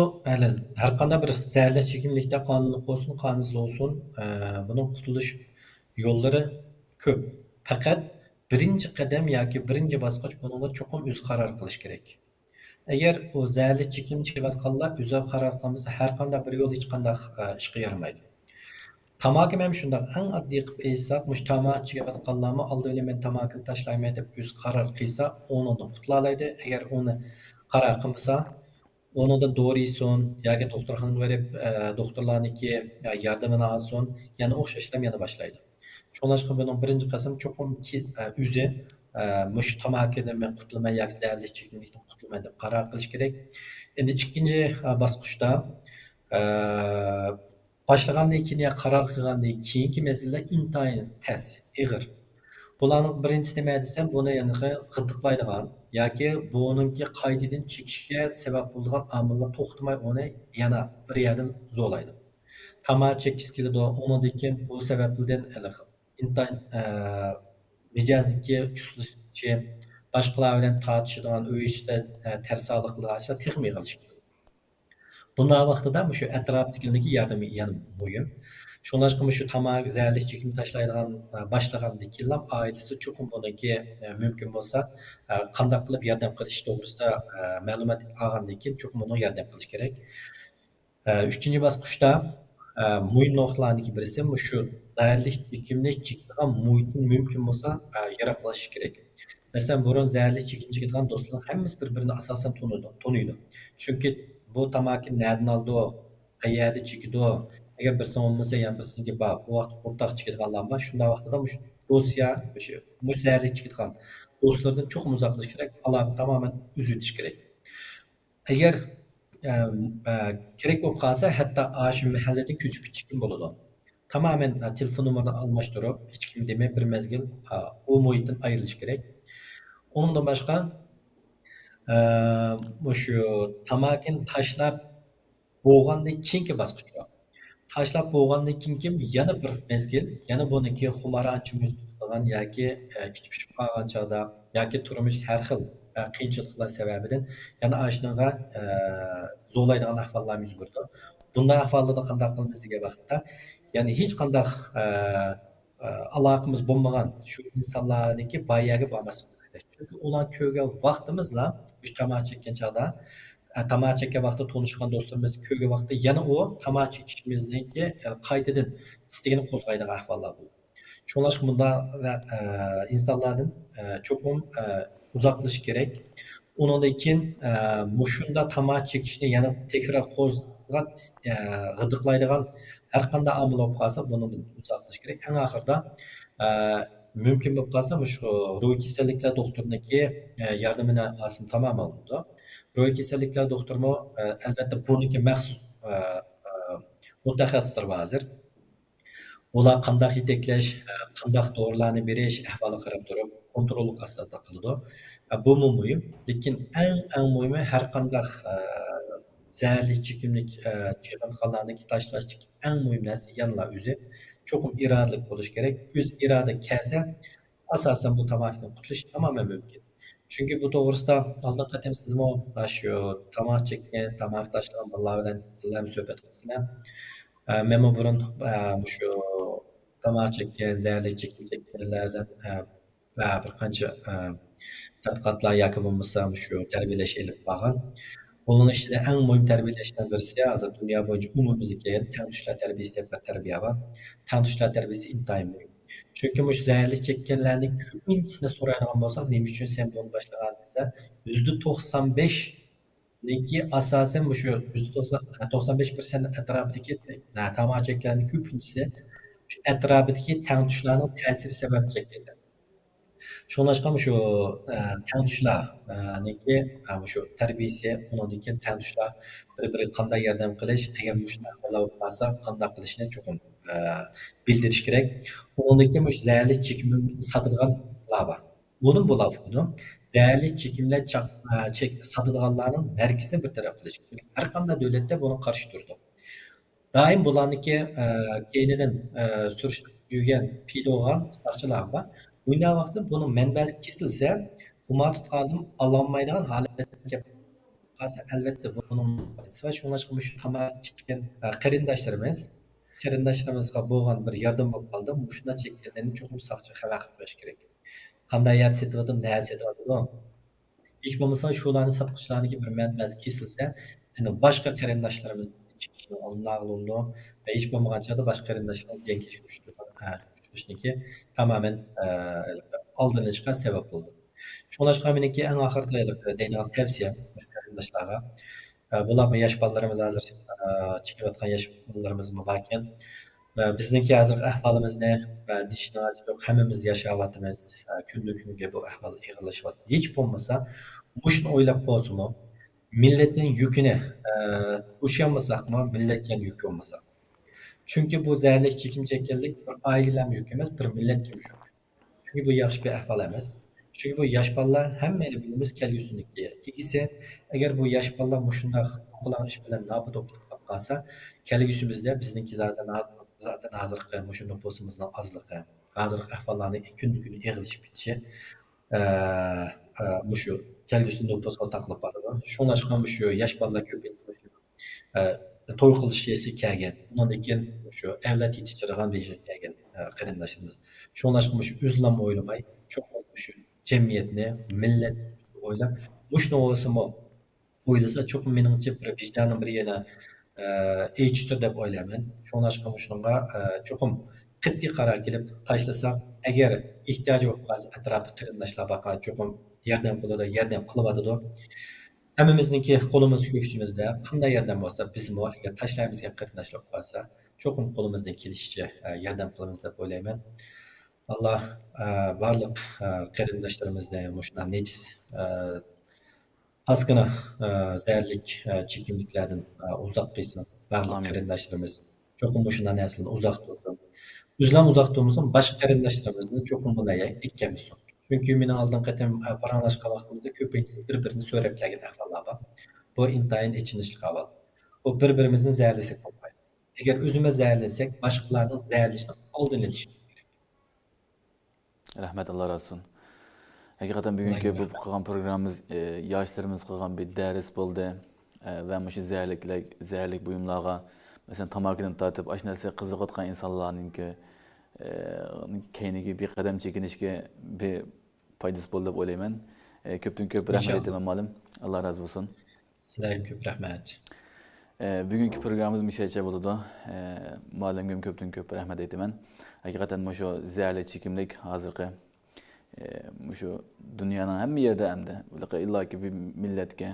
ھەر قانداق بىر زەھەرلىك چېكىملىكتە قانۇنلۇق بولسۇن، قانۇنسىز بولسۇن، ئە، بۇنىڭ قۇتۇلۇش يوللىرى كۆپ. پەقەت بىرىنچى قەدەم ياكى بىرىنچى باسقۇچ، بۇنىڭغا چوقۇم ئۆزى قارار قىلىش كېرەك. ئەگەر ئۇ زەھەرلىك چېكىمنى چېكىۋاتقانلار ئۆزى قارار قىلمىسا، ھەر قانداق بىر يول ھېچقانداق، ئە، ئىشقا يارىمايدۇ. تاماكىمۇ ھەم شۇنداق. ئەڭ ئاددىي قىلىپ ئېيتساق، مۇشۇ تاماكا چېكىۋاتقانلارمۇ ئالدى بىلەن مەن تاماكىنى تاشلايمەن دەپ ئۆزى قارار قىلسا، ئۇنىڭدىن قۇتۇلالايدۇ. ئەگەر ئۇنى قارار قىلمىسا، ئۇنىڭدىن دورا يېسۇن ياكى دوختۇرخانىغا بېرىپ، ئە، دوختۇرلارنىڭكى، ئە، ياردىمىنى ئالسۇن، يەنە ئوخشاش ئىشلار يەنە باشلايدۇ. شۇڭلاشقا بۇنىڭ بىرىنچى قىسمى چوقۇم كى-، ئە، ئۆزى، ئە، مۇشۇ تاماكىدىن مەن قۇتۇلىمەن ياكى زەھەرلىك چېكىملىكتىن قۇتۇلىمەن دەپ قارار قىلىش كېرەك. ئەمدى ئىككىنچى، ئە، باسقۇچتا، ئە، باشلىغاندىن كېيىن يا قارار قىلغاندىن كېيىنكى مەزگىللەر ئىنتايىن تەس، ئېغىر. بۇلارنىڭ بىرىنچىسى نېمە دېسەم، بۇنى يەنە غىدىقلايدىغان ياكى بۇنىڭكى قايتىدىن چېكىشكە سەۋەب بولىدىغان ئامىللار توختىماي ئۇنى يەنە بىر يەردىن زورلايدۇ. تاماكا چەككۈسى كېلىدۇ، ئۇنىڭدىن كېيىن بۇ سەۋەبلىدىن ھېلىقى ئىنتايىن، ئە، مىجەزدىكى چۇسلىشىشى، باشقىلار بىلەن تارتىشىدىغان، ئۆي ئىچىدە، ئە، تەرسالىق قىلىدىغان ئىشلار تېخىمۇ ئېغىرلىشىپ كېتىدۇ. بۇنداق ۋاقتىدا مۇشۇ ئەتراپتىكىلەرنىڭكى ياردىمى يەنە مۇھىم. شۇڭلاشقا مۇشۇ تاماكا زەھەرلىك چېكىمنى تاشلايدىغان، ئە، باشلىغاندىن كېيىنلا ئائىلىسى چوقۇم بۇنىڭكى، ئە، مۇمكىن بولسا، ئە، قانداق قىلىپ ياردەم قىلىش توغرىسىدا، ئە، مەلۇمات ئالغاندىن كېيىن چوقۇم ئۇنىڭغا ياردەم قىلىش كېرەك. ئە، ئۈچىنچى باسقۇچتا، ئە، مۇھىم نۇقتىلارنىڭكى بىرسى مۇشۇ زەھەرلىك چېكىمنى چېكىدىغان مۇھىتتىن مۇمكىن بولسا، ئە، يىراقلىشىش كېرەك. مەسىلەن، بۇرۇن زەھەرلىك چېكىمنى چېكىدىغان دوستلارنىڭ ھەممىسى بىر-بىرىنى ئاساسەن تونۇيدۇ، تونۇيدۇ. چۈنكى بۇ تاماكىنى نەدىن ئالىدۇ، قەيەردە چېكىدۇ، ئەگەر بىرسىنىڭ بولمىسا يەنە بىرسىنىڭكى بار. بۇ ۋاقىتتا ئورتاق چېكىدىغانلار بار. شۇنداق ۋاقتىدا مۇشۇ دوسيە، مۇشۇ، مۇشۇ زەھەرلىك چېكىدىغان دوستلىرىدىن چوقۇم ئۇزاقلىشىش كېرەك، ئالاقىنى تامامەن ئۈزۈۋېتىش كېرەك. ئەگەر، ئە، ئە، كېرەك بولۇپ قالسا، ھەتتا ئاشۇ مەھەللىدىن كۆچۈپ كېتىشكىمۇ بولىدۇ. تامامەن، ئە، تېلېفون نومۇرىنى ئالماشتۇرۇپ، ھېچكىمگە دېمەي بىر مەزگىل، ئە، ئۇ مۇھىتتىن ئايرىلىش كېرەك. ئۇنىڭدىن باشقا، ئە، مۇشۇ تاماكىنى تاشلاپ بولغاندىن كېيىنكى باسقۇچ بار. تاشلاپ بولغاندىن كېيىنكى يەنە بىر مەزگىل، يەنە بۇنىڭكى خۇمار ئانچە مۇز تۇتىدىغان ياكى، ئە، ئىچىپ چۈشۈپ قالغان چاغدا ياكى تۇرمۇش ھەر خىل، ئە، قىيىنچىلىقلار سەۋەبىدىن يەنە ئاشۇنىڭغا، ئە، زورلايدىغان ئەھۋاللار يۈز بېرىدۇ. بۇنداق ئەھۋاللاردا قانداق قىلىمىز دېگەن ۋاقىتتا، يەنى ھېچقانداق، ئە، ئە، ئالاقىمىز بولمىغان شۇ ئىنسانلارنىڭكى بار يەرگە بارماسلىقىمىز كېرەك. چۈنكى ئۇلارنى كۆرگەن ۋاقتىمىزلا، مۇشۇ تاماكا چەككەن چاغدا، ئە، تاماكا چەككەن ۋاقىتتا تونۇشقان دوستلىرىمىزنى كۆرگەن ۋاقىتتا يەنە ئۇ تاماكا چېكىشىمىزنىڭكى، ئە، قايتىدىن ئىستىكىنى قوزغايدىغان ئەھۋاللار بولىدۇ. شۇڭلاشقا مۇنداق، ئە، ئىنسانلاردىن، ئە، چوقۇم، ئە، ئۇزاقلىشىش كېرەك. ئۇنىڭدىن كېيىن، ئە، مۇشۇنداق تاماكا چېكىشنى يەنە تەكرار قوزغىغان، ئە، غىدىقلايدىغان ھەر قانداق ئامىل بولۇپ قالسا، بۇنىڭدىن ئۇزاقلىشىش كېرەك. ئەڭ ئاخىرىدا، ئە، مۇمكىن بولۇپ قالسا، مۇشۇ روھىي كېسەللىكلەر دوختۇرىنىڭكى، ئە، ياردىمىنى ئالسىمۇ تامام بولىدۇ. روھىي كېسەللىكلەر دوختۇرىمۇ، ئە، ئەلۋەتتە، بۇنىڭكى مەخسۇس، ئە، ئە، مۇتەخەسسىسلىرى بار ھازىر. ئۇلار قانداق يېتەكلەش، قانداق دورىلارنى بېرىش ئەھۋالىغا قاراپ تۇرۇپ كونتروللۇق ئاستىدا قىلىدۇ. بۇمۇ مۇھىم. لېكىن ئەڭ، ئەڭ مۇھىمى ھەر قانداق، ئە، زەھەرلىك چېكىملىك، ئە، چېكىۋاتقانلارنىڭكى تاشلاشتىكى ئەڭ مۇھىم نەرسە يەنىلا ئۆزى. چوقۇم ئىرادىلىك بولۇش كېرەك. ئۆز ئىرادە كەلسە، ئاساسەن بۇ تاماكىدىن قۇتۇلۇش تامامەن مۇمكىن. چۈنكى بۇ توغرىسىدا ئالدىنقى قېتىم سىزمۇ شۇ تاماكا چەككەن، تاماكا تاشلىغان بالىلار بىلەن سىلەرمۇ سۆھبەت قىلىپسىلەر. ئە، مەنمۇ بۇرۇن، ئە، مۇشۇ تاماكا چەككەن، زەھەرلىك چېكىم چەككەنلەر بىلەن، ئە، بىر قانچە، ئە، تەتقىقاتلار ياكى بولمىسا مۇشۇ تەربىيەلەش ئېلىپ بارغان. بۇنىڭ ئىچىدە ئەڭ مۇھىم تەربىيەلەشنىڭ بىرسى، ھازىر دۇنيا بويىچە ئومۇميۈزلۈك كەلگەن تەڭتۇشلار تەربىيەسى دەپ بىر تەربىيە بار. تەڭتۇشلار تەربىيەسى ئىنتايىن مۇھىم. چۈنكى مۇشۇ زەھەرلىك چەككەنلەرنىڭ كۆپىنچىسىنى سورايدىغان بولساق، نېمە ئۈچۈن سەن بۇنى باشلىغان دېسە، يۈزدە توقسان بەش نىڭكى ئاساسەن مۇشۇ يۈزدە توقسان، توقسان بەش پىرسەنت ئەتراپىدىكى، ھە، تاماكا چەككەنلەرنىڭ كۆپىنچىسى شۇ ئەتراپىدىكى تەڭتۇشلارنىڭ تەسىرى سەۋەبلىك چەككەن. شۇڭلاشقا مۇشۇ، ئە، تەڭتۇشلار، ئە، نىڭكى، ئە، مۇشۇ تەربىيەسى، ئۇنىڭدىن كېيىن تەڭتۇشلار بىر-بىرىگە قانداق ياردەم قىلىش، ئەگەر مۇشۇنداق ئەھۋاللار بولۇپ قالسا قانداق قىلىشنى چوقۇم، ئە، بىلدۈرۈش كېرەك. ئۇنىڭدىن كېيىن مۇشۇ زەھەرلىك چېكىمنى ساتىدىغانلار بار. بۇنىمۇ بۇلار ئۇقىدۇ. زەھەرلىك چېكىملەر چاق-، ئە، چەك-، ساتىدىغانلارنىڭ مەركىزىنى بىر تەرەپ قىلىش كېرەك. ھەر قانداق دۆلەتتە بۇنىڭغا قارشى تۇرىدۇ. دائىم بۇلارنىڭكى، ئە، كەينىدىن، ئە، سۈرۈشتۈرۈپ يۈرگەن پېيىدە بولغان ساقچىلار بار. بۇنداق ۋاقىتتا بۇنىڭ مەنبەسى كېسىلسە، خۇمار تۇتقان ئادەم ئالالمايدىغان ھالەتكە قالسا، ئەلۋەتتە بۇنىڭ پايدىسى بار. شۇڭلاشقا مۇشۇ تاماكا چەككەن، ئە، قېرىنداشلىرىمىز، قېرىنداشلىرىمىزغا بولغان بىر ياردەم بولۇپ قالدى. مۇشۇنداق چەككەنلەرنى چوقۇم ساقچىغا خەۋەر قىلىپ قويۇش كېرەك. قانداق يەردە سېتىۋاتىدۇ، نەدە سېتىۋاتىدۇ؟ ھېچ بولمىسا شۇلارنى ساتقۇچىلارنىڭكى بىر مەنبەسى كېسىلسە، يەنى باشقا قېرىنداشلىرىمىز چىقىشنىڭ ئالدىنى ئالغىلى بولىدۇ ۋە ھېچ بولمىغان چاغدا باشقا قېرىنداشلارنىڭ زىيانكەشكە ئۇچرىشىنىڭكى تامامەن، ئە، ئالدىنى ئېلىشقا سەۋەب بولىدۇ. شۇڭلاشقا مېنىڭكى ئەڭ ئاخىرىدا دەيدىغان تەۋسىيەم مۇشۇ قېرىنداشلارغا، ئە، بولۇپمۇ ياش بالىلىرىمىز ھازىر، ئە، چېكىۋاتقان ياش بالىلىرىمىزمۇ باركەن. ئە، بىزنىڭكى ھازىرقى ئەھۋالىمىزنى، ئە، دېيىشنىڭ ھاجىتى يوق. ھەممىمىز ياشاۋاتىمىز. ئە، كۈندىن كۈنگە بۇ ئەھۋال ئېغىرلىشىۋاتىدۇ. ھېچ بولمىسا مۇشۇنى ئويلاپ بولسىمۇ، مىللەتنىڭ يۈكىنى، ئە، توشۇيالمىساقمۇ، مىللەتكە يۈك بولمىساق. چۈنكى بۇ زەھەرلىك چېكىم چەككەنلىك بىر ئائىلىلەرگە يۈك ئەمەس، بىر مىللەتكە يۈك. چۈنكى بۇ ياخشى بىر ئەھۋال ئەمەس. چۈنكى بۇ ياش بالىلار ھەممەيلى بىلىمىز كەلگۈسىنىڭكى ئىگىسى. ئەگەر بۇ ياش بالىلار مۇشۇنداق قوقلاڭ ئىش بىلەن نابۇت بولۇپ كېتىپ قالسا، كەلگۈسىمىزدە بىزنىڭكى زادى، زادى ھازىرقى مۇشۇ نوپۇسىمىزنىڭ ئازلىقى، ھازىرقى ئەھۋاللارنىڭ كۈندىن كۈن ئېغىرلىشىپ كېتىشى، ئە، ئە، مۇشۇ كەلگۈسى نوپۇسقا تاقىلىپ بارىدۇ. شۇڭلاشقا مۇشۇ ياش بالىلار كۆپىنچىسى مۇشۇ، ئە، توي قىلىش يېشى كەلگەن. ئۇنىڭدىن كېيىن مۇشۇ ئەۋلاد يېتىشتۈرىدىغان بىر ياشقا كەلگەن، ئە، قېرىنداشلىرىمىز. شۇڭلاشقا مۇشۇ ئۆزىلا ئويلىماي، چوقۇم مۇشۇ جەمئىيەتنى، مىللەت ئويلاپ، مۇشۇنى ئويلىسىمۇ، ئويلىسا، چوقۇم مېنىڭچە بىر ۋىجداننىڭ بىر يەنە، ئە، ئېچىشتۇر دەپ ئويلايمەن. شۇڭلاشقا مۇشۇنىڭغا، ئە، چوقۇم قەتئىي قارار كېلىپ تاشلىساق، ئەگەر ئېھتىياجى بولۇپ قالسا، ئەتراپتا قېرىنداشلار بارقان چوقۇم ياردەم قىلىدۇ، ياردەم قىلىۋاتىدۇ. ھەممىمىزنىڭكى قولىمىز كۆكسىمىزدە، قانداق ياردەم بولسا، بىزمۇ ئەگەر تاشلايمىز دېگەن قېرىنداشلار بولۇپ قالسا، چوقۇم قولىمىزدىن كېلىشىچە، ئە، ياردەم قىلىمىز دەپ ئويلايمەن. ئاللا، ئە، بارلىق، ئە، قېرىنداشلىرىمىزنى مۇشۇنداق نەجىس، ئە، پاسكىنا، ئە، زەھەرلىك، ئە، چېكىملىكلەردىن، ئە، ئۇزاق قىلسۇن. بارلىق ئامىن. قېرىنداشلىرىمىز چوقۇم مۇشۇنداق نەرسىلەردىن ئۇزاق تۇرسۇن. ئۆزىلەرمۇ ئۇزاق تۇرمىسۇن، باشقا قېرىنداشلىرىمىزنى چوقۇم بۇنداق يەرگە ئەكەلمىسۇن. چۈنكى مېنىڭ ئالدىنقى قېتىم، ئە، پاراڭلاشقان ۋاقتىمىزدا كۆپىنچىسى بىر-بىرىنى سۆرەپ كەلگەن ئەھۋاللار بار. بۇ ئىنتايىن ئېچىنىشلىق ئەھۋال. بۇ بىر-بىرىمىزنى زەھەرلىسەك بولمايدۇ. ئەگەر ئۆزىمىز زەھەرلىنسەك، باشقىلارنىڭ زەھەرلىنىشىنىڭ ئالدىنى ئېلىشىمىز كېرەك. رەھمەت، ئاللا رازى بولسۇن. ھەقىقەتەن بۈگۈنكى بۇ قىلغان پروگراممىمىز، ئە، ياشلىرىمىزغا قىلغان بىر دەرس بولدى. ئە، ۋە مۇشۇ زەھەرلىكلەر، زەھەرلىك بۇيۇملارغا، مەسىلەن، تاماكىدىن تارتىپ، ئاشۇ نەرسىگە قىزىقىۋاتقان ئىنسانلارنىڭكى، ئە، كەينىگە بىر قەدەم چېكىنىشكە بىر پايدىسى بولدى دەپ ئويلايمەن. ئە، كۆپتىن كۆپ رەھمەت ئېيتىمەن، مۇئەللىم. ئاللا رازى بولسۇن. سىلەرگە كۆپ رەھمەت. ئە، بۈگۈنكى پروگراممىمىز مۇشۇ يەرچە بولىدۇ. ئە، مۇئەللىمگىمۇ كۆپتىن كۆپ رەھمەت ئېيتىمەن. ھەقىقەتەن مۇشۇ زەھەرلىك چېكىملىك ھازىرقى، ئە، مۇشۇ دۇنيانىڭ ھەممە يېرىدە ئەمدى، ئىللاكى بىر مىللەتكە،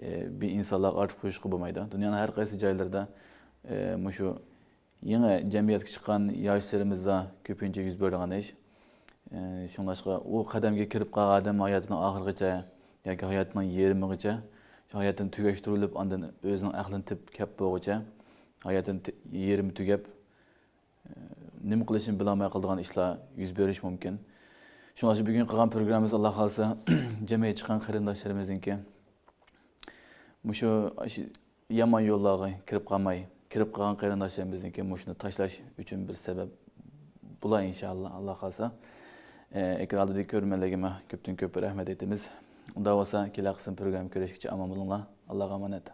ئە، بىر ئىنسانلارغا ئارتىپ قويۇشقا بولمايدۇ. دۇنيانىڭ ھەر قايسى جايلىرىدا، ئە، مۇشۇ يېڭى جەمئىيەتكە چىققان ياشلىرىمىزدا كۆپىنچە يۈز بېرىدىغان ئىش. ئە، شۇڭلاشقا ئۇ قەدەمگە كىرىپ قالغان ئادەم ھاياتىنىڭ ئاخىرىغىچە ياكى ھاياتىنىڭ يېرىمىغىچە، شۇ ھاياتىنى تۈگەشتۈرۈلۈپ، ئاندىن ئۆزىنىڭ ئەقلىنى تېپىپ كەپ بولغۇچە، ھاياتىنى تە-، يېرىمى تۈگەپ، ئە، نېمە قىلىشىنى بىلەلمەي قالىدىغان ئىشلار يۈز بېرىشى مۇمكىن. شۇڭلاشقا بۈگۈن قىلغان پروگراممىمىز، ئاللا خالىسا، جەمئىيەتكە چىققان قېرىنداشلىرىمىزنىڭكى مۇشۇ، ئاشۇ يامان يوللارغا كىرىپ قالماي، كىرىپ قالغان قېرىنداشلىرىمىزنىڭكى مۇشۇنى تاشلاش ئۈچۈن بىر سەۋەب بولا، ئىنشائاللا، ئاللا خالىسا. ئە، ئېكران ئالدىدىكى كۆرۈرمەنلەرگىمۇ كۆپتىن كۆپ رەھمەت ئېيتىمىز. ئۇنداق بولسا، كېلەر قىسىم پروگرامما كۆرۈشكىچە ئامان بولۇڭلار. ئاللاغا ئامانەت.